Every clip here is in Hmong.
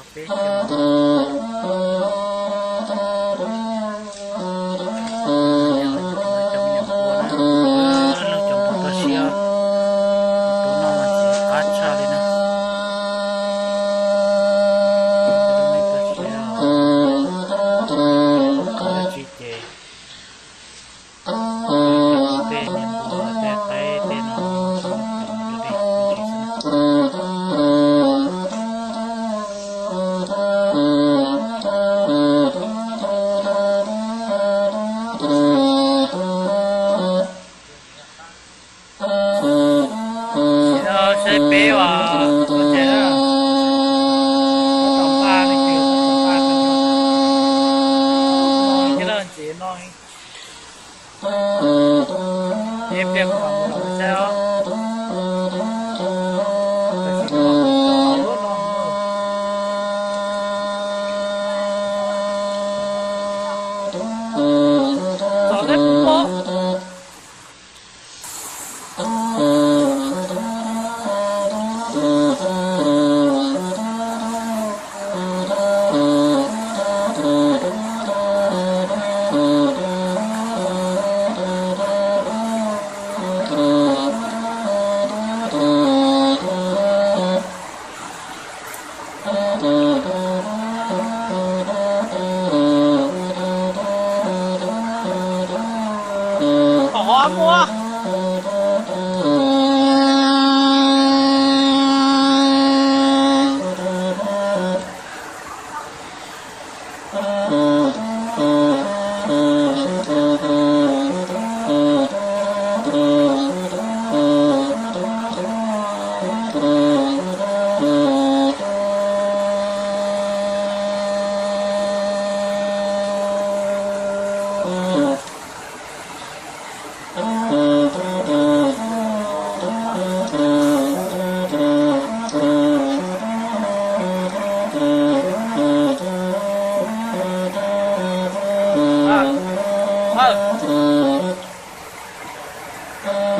Cov me nyuam kua na, cov me nyuam kua na, cov npua toj siab, tus no mas txiv qab tshaj li na. Cov me toj siab, dab tsi ces tej niag npua tej qaib tej no rau dej me ntsis xwb na. Saib peb uas ua cas na, tau npaj li cas tau npaj, no thiab lawm ntses no. Ib pliag kuv mam mus saib os. Txog thiab kuv pom. Qhov muaj.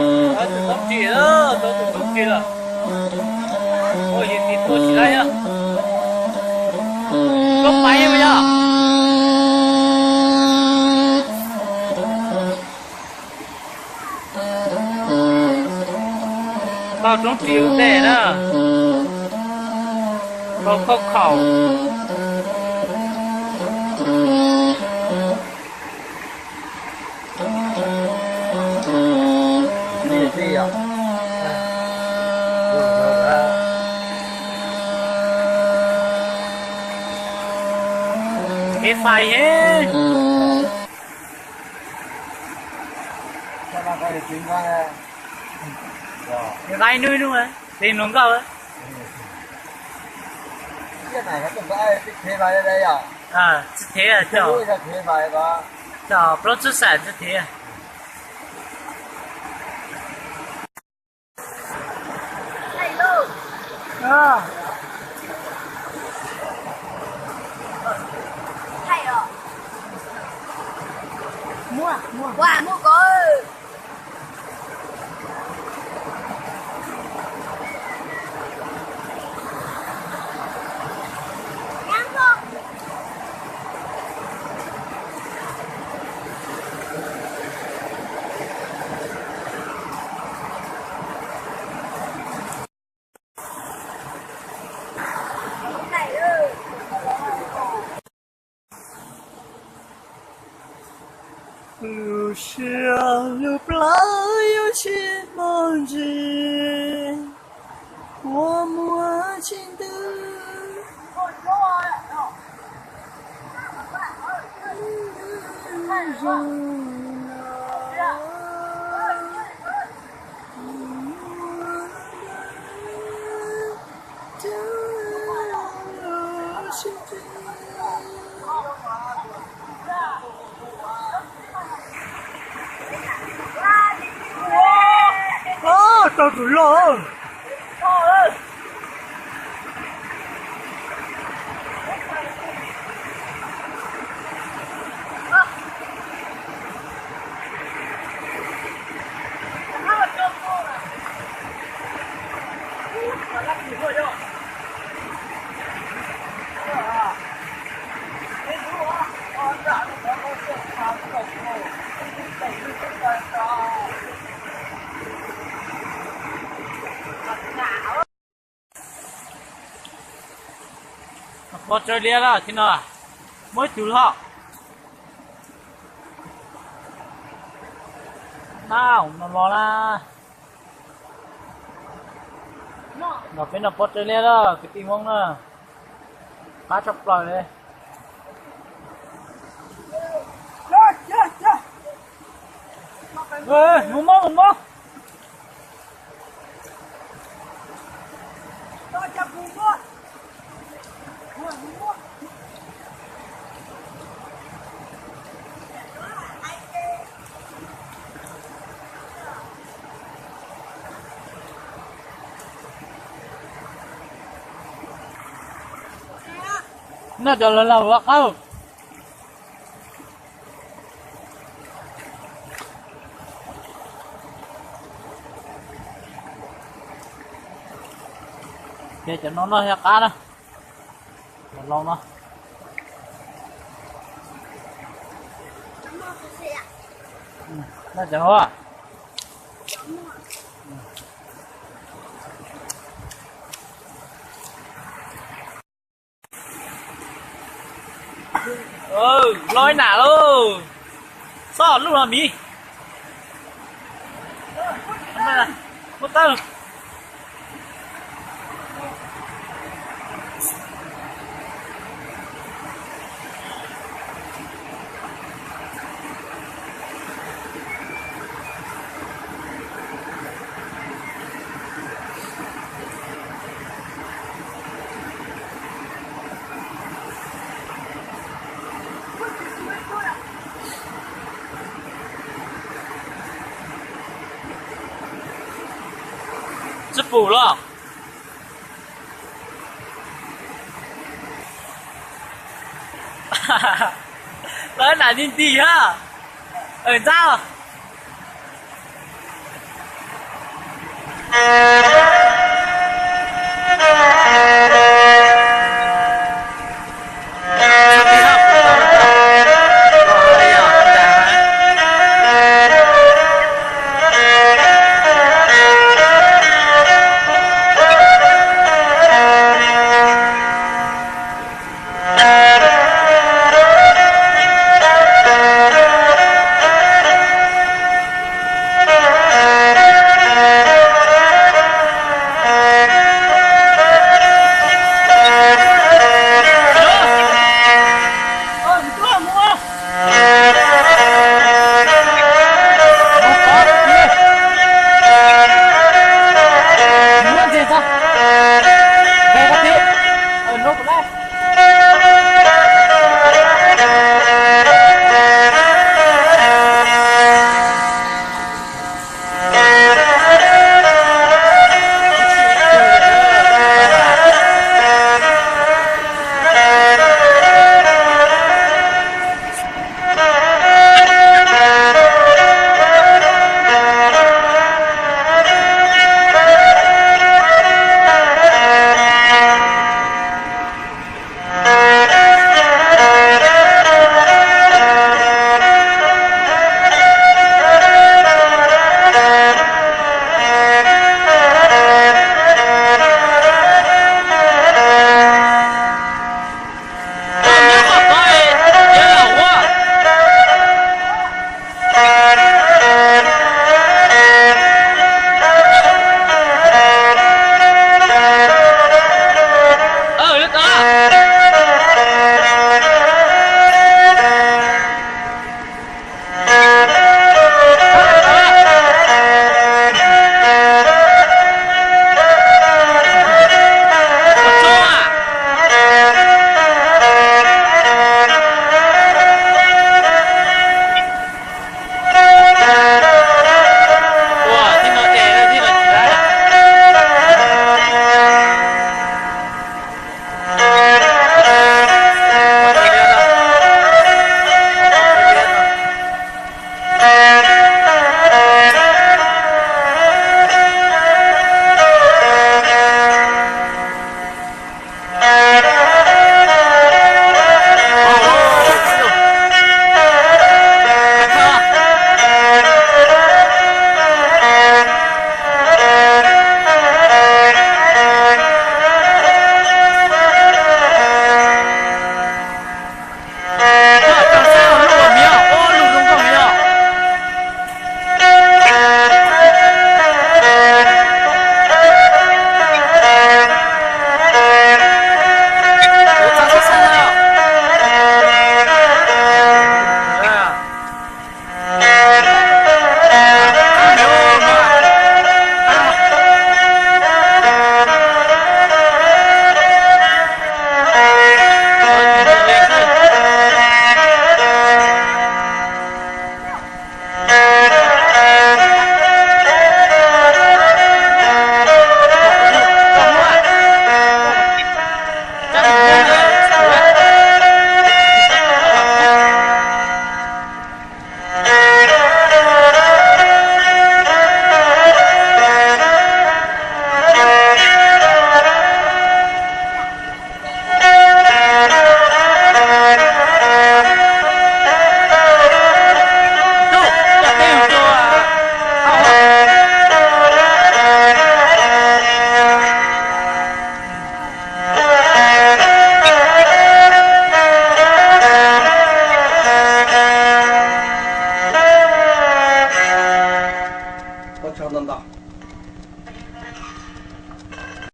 Tus toob ris, tus toob ris lawm. Ua yus tis tua tsis laib yog. Koj pais ua yog. Tau roob ris ua ntej na. Tau khauj khaum. Kev fais heev. Nqaij nub nub, tes mluas nkauj. Tsis thev, coj plaub txub xam tsis thev. Lub siab lub plawv yuav tsis muaj ntsis, kua muag Tau tus loj. Pov tsawg liab lawm thiab no, muaj ib tug loj. Nab, no los na. Nov peb no pov tsawg liab lawm kwv tij Hmoob na. Qab tshaj plaws li. Mus mob, mus mob. Noj cov laug laug ua qab. Ces cov no noj thiaj qab na. Cov laus no. Noj cov no. Loj ib nam lauj. Xob lub no miv. Muab tawb. Tsi pum los? Lawv nam nti nti hab. Ntxab.